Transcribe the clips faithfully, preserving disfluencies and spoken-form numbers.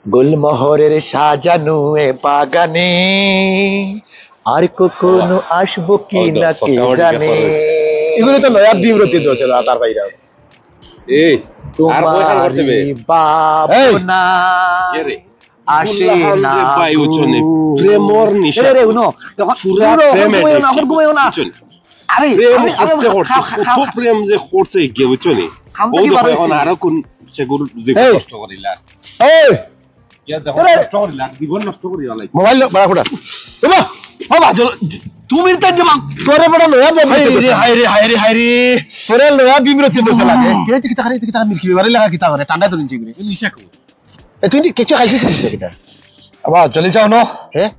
গুলমোহরের সাজানো এ বাগানে আর কখনো আসবো কি না কে জানে। এগুলো তো নয়া বিব্রতি ধরছে না, তার বাইরে। এই, আর কয়খান করতে হবে? এই। ভাবনা এ রে, আসে না ভাই, উচ্চ নেই। প্রেমর নিশা। এ রে, রে, উনো, এখন পুরা উনো, এখন প্রেমে ঘুমাইও না, এখন ঘুমাইও না। বুঝছো নি? আরে, প্রেম আমি, আমি করতে করতে খা-, খা-, কত খা-, প্রেম যে করছে গিয়ে, বুঝছো নি? খাম ও থাকি দেখো, বারো এখন হইছি। আরো কোন সেগুলো জীবন এই। নষ্ট করিলা। এই! ইয়া দেখো, এরে! নষ্ট করিলা, জীবন নষ্ট করিলা, like। মোবাইল লো, বাড়া খোটা। বাবা! বাবা, জল-, তুমি তাই দিবা। তোরে বড় লয়া বন্ধ হায় রে, হায় রে, হায় রে, হায় রে। তোরে লয়া বিব্রতি দিতে লাগে। কিরে, তুই কিতা করে, তুই কিতা করে, মিল্কি বারে লাগা কিতা করে, ঠান্ডা তো নিচে করে। নিশা কো। এ, তুই কিছু খাইছিস নি কিতা? বাবা, জলিল চা অনো। হ্যাঁ?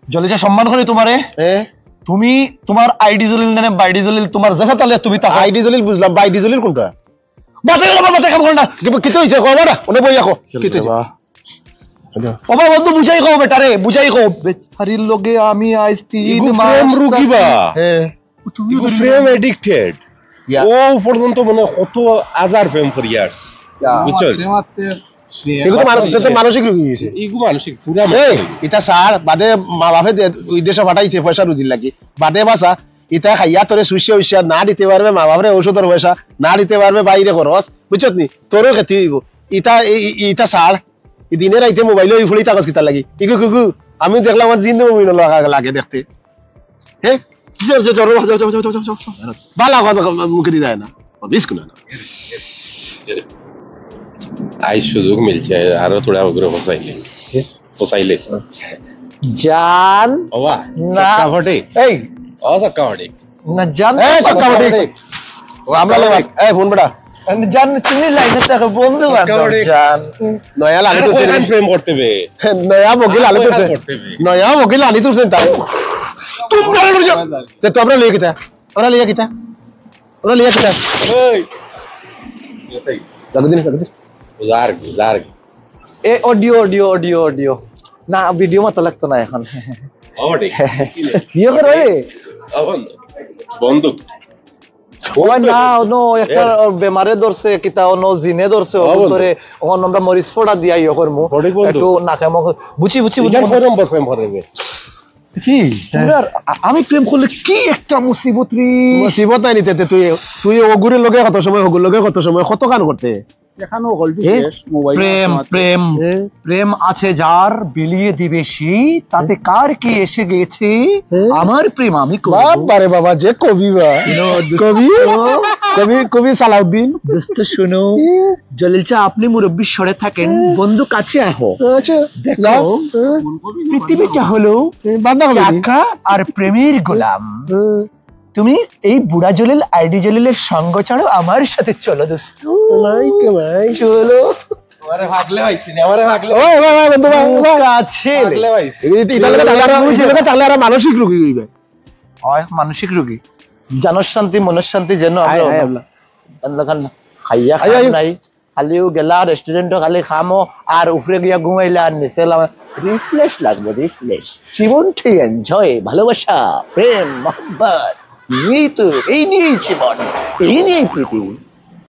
জলিল চা সম্মান করে তোমারে। হ্যাঁ? তুমি তোমার আইডি জলিল নানে বাইডি জলিল, তোমার যেসা তালে তুমি তা আইডি জলিল বুঝলাম, বাইডি জলিল কোনটা? বাঁচা গেল, বাবা, বাঁচা গেল না। কি, কিতা হইছে? কও না, ওনে বইয়া কও। কিতা হইছে? বাবা। ওবা বন্ধু, বুঝাই কও বেটারে, বুঝাই কও। বেচারির লগে আমি আইজ তিন ইগু মাস প্রেম রুগী থাকি। বা। হ্যাঁ। তুমি ইগু প্রেম addicted। ইয়া। ও পর্যন্ত মনে হয় কত হাজার প্রেম করিয়ার। ইয়া। বুঝছো? মারতে মারতে সে এগু তো মানসিক রুগী হইছে। ইগু মানসিক, পুরা এই, মানসিক। ইতা সার, বাদে মা বাপে দে-, ওই দেশে পাঠাইছে পয়সা রুজির লাগি। বাদে বাসা, ইতা খাইয়া তোরে সুইসা উইসা না দিতে পারবে, মা বাপরে ঔষধর পয়সা না দিতে পারবে, বাইরে খরচ, বুঝছত নি? তোরও ক্ষতি হইব। ইতা, এই, এই, ইতা সার, এই দিনে রাইতে মোবাইল ওই ফুলি তাকস কিতার লাগি। ইগু, গু, গু, আমি দেখলাম আমার জিন্দে মোবাইল লাগা লাগে দেখতে। হ্যাঁ? যাও, যাও, যাও, যাও। বালা কথা মুখে দিয়ে যায় না। বিস্কুট না। আই সুযোগ মিলছে, আরো থোড়া ওগুলো ফসাইলে। ফসাইলে। জান। ওবা, না। সক্কা ফটে। এই। ও সক্কা ফটে। না, জান। এই, সক্কা ফটে। ও, আমরা লেবার। এই, ফোন বেটা। জান, তুমি লাইনে থাকো, বন্ধু বান্ধব, জান। নয়া লালি আরে, তুলছে কয়খান রে। প্রেম করতে বে? নয়া বগি লালি আরে, তুলছে। কয়খান করতে বে? নয়া বগি লালি তুলছে তাই। তুমি লালি তুলছো। তে তো আমরা লিয়ে কিতা? আমরা লিয়ে কিতা? আমরা লিয়ে কিতা? এই। লাগু দিন, লাগু দিন। জার্গ, জার্গ। এ, অডিও, অডিও, অডিও, অডিও। না, ভিডিও মতো লাগতো না এখন। অডিও। ইয়ে করে রে। বন্ধু। বন্ধু। ও ভাই, না, অন্য একটা এ। বেমারে ধরছে, কিতা অন্য জিনে ধরছে, ও ও বন্ধু। ভিতরে, অখন আমরা মরিচ ফোড়া দিয়া ইয়ে করমু। সঠিক বন্ধু। একটু নাকে মুখে, বুঝি, বুঝি, বুঝি। ইখান কয় নম্বর প্রেম করে রে? কি? তোরা, আ-, আমি প্রেম করলে কি একটা মুসিবত রে। মুসিবত নাই নিতে, তুই, তুই অগুরের লগে কত সময়, অগুর লগে কত সময়, কত কান করতে? এখানেও হলটি এ? শেষ, মোবাইল প্রেম, মাত্র। প্রেম, এ? প্রেম আছে যার, বিলিয়ে দিবে সেই, তাতে এ? কার কি এসে গেছে? এ? আমার প্রেম আমি করব। বাবা রে বাবা, যে কবি বা। শুনো, দোস্ত। কবি, কবি, কবি সালাউদ্দিন। দোস্ত শুনো, এ? জলিল চা আপনি মুরব্বীর সরে থাকেন, এ? বন্ধু কাছে আহো। আচ্ছা, দেখো, যাও। এ? পৃথিবীটা হলো এ, বান্ধা হবে নি? টাকা আর প্রেমের গোলাম। এ? তুমি এই বুড়া জলিল, আইডি জলিলের সঙ্গ ছাড়ো, আমার সাথে চলো দোস্ত। ভাই কে ভাই? চলো। আমারে ভাগলে পাইছি না, আমারে ভাগলে ওই, ওই, ওই, বন্ধু, ভাই, ভাই। কাছে। ভাগলে পাইছি। এই, এই, ইতার লগে থাকলে আর, বুঝে। ইতার লগে থাকলে আর মানসিক রোগী হইবে। হয় মানসিক রোগী। জানর শান্তি, মনর শান্তি যেন আমরা আয়, আয়, হলাম। আমরা। আমরা খান খাইয়া আয়, খান আয়। নাই। খালিও গেলা রেস্টুরেন্টো খালি খামো আর উপরে গিয়া ঘুমাইলা আর নিচে লামা। রিফ্রেশ লাগবে, রিফ্রেশ। জীবনটাই এনজয়, ভালোবাসা, প্রেম, মহব্বত। এই তো, এই নিয়েই জীবন, এই নিয়েই পৃথিবী।